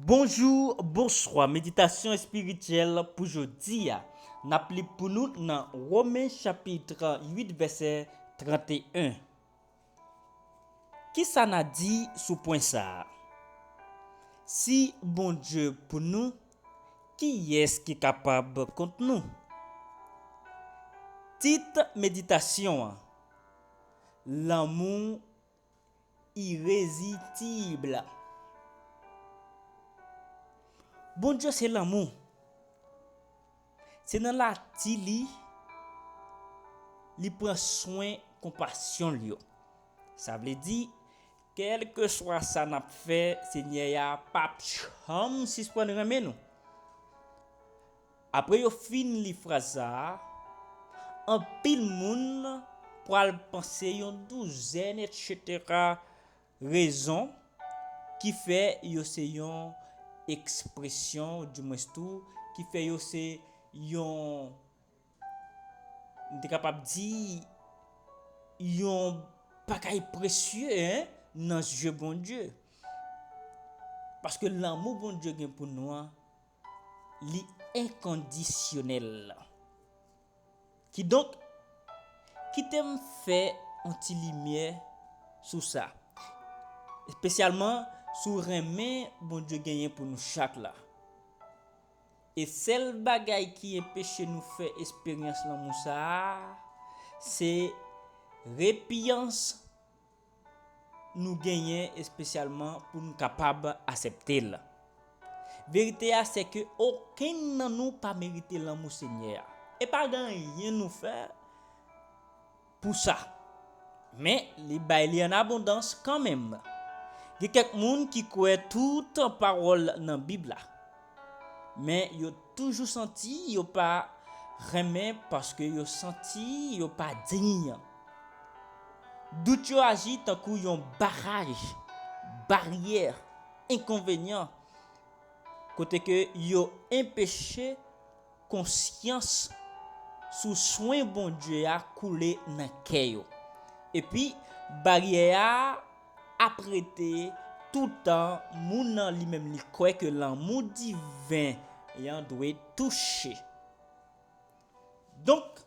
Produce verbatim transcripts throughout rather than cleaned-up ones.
Bonjou, bonswa. Meditasyon espirityèl pou jodi a. N ap li pou nou nan Women chapit uit vèsè trannteyen. Kisa n a di sou pwen sa a? Si Bondye pou nou, kiyès ki kapab kont nou? Tit meditasyon an, Lanmou irezistib. Bondye se lanmou. Se nan lati li, li pran swen konpasyon l yo. Sa vle di, kèlkeswa sa n ap fè, Senyè a p ap janm sispann renmen nou. Apre yo fin li fraz sa a, anpil moun pral panse yon douzèn, etsetera, rezon ki fè yo se yon ekspresyon, oudimwens tou, ki fè yo se yon, m te kapab di, yon bagay presye, en, nan zye Bondye. Paske lanmou Bondye gen pou nou an, li enkondisyonèl. Kidonk, kite m fè yon ti limyè sou sa, espesyalman sou renmen Bondye genyen pou nou chak la. E sèl bagay ki enpeche nou fè esperyans lanmou sa a, se repiyans nou genyen, espesyalman pou n kapab aksepte l. Verite a, se ke okenn nan nou pa merite lanmou Senyè a. E pa gen anyen nou fè pou sa. Men, li bay li an abondans kanmenm. Gen kèk moun ki kwè tout pawòl nan Bib la. Men yo toujou santi yo pa renmen paske yo santi yo pa diy. Dout yo aji tankou yon baraj, baryè, enkonvenyan, kote ke yo enpeche konsyans sou swen Bondye a koule nan kè yo. Epi, baryè a ap rete toutan moun nan li menm li kwè ke lanmou diven an dwe touche. Donk,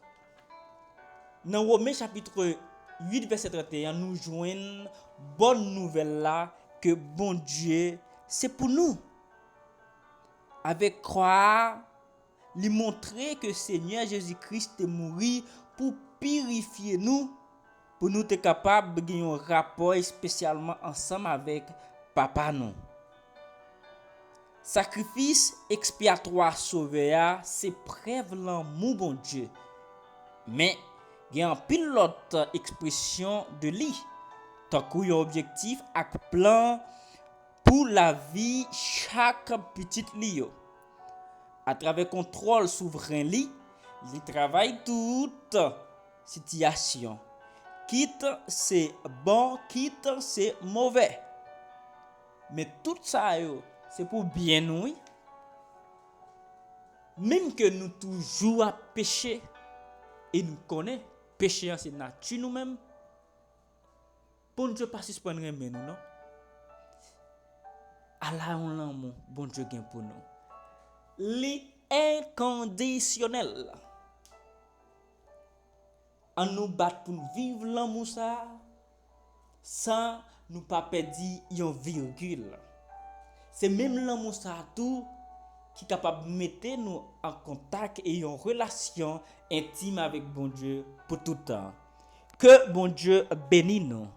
nan Women chapit uit vèsè trannteyen, nou jwenn bòn nouvèl la ke Bondye se pou nou. Avèk kwa a, li montre ke Senyè Jezi Kris te mouri pou pirifye nou, pou nou te kapab gen yon rapò espesyalman ansanm avèk Papa nou. Sakrifis ekspyatwa Sovè a se prèv lanmou Bondye. Men, gen anpil lòt ekspresyon de li, tankou yon objektif ak plan pou lavi chak pitit li yo. Atravè kontwòl souvren li, li travay tout sitiyasyon, kit se bon, kit se movè. Men tout sa yo, se pou byen nou, wi. Menm ke nou toujou ap peche, e nou konnen peche an se nati nou menm, Bondye pa sispann renmen nou, non. Ala yon lanmou Bondye gen pou nou. Li enkondisyonèl. Ann nou bat pou n viv lanmou sa a san nou pa pèdi yon vigil. Se menm lanmou sa a tou ki kapab mete nou an kontak e yon relasyon entim avèk Bondye pou tout tan. Ke Bondye beni nou.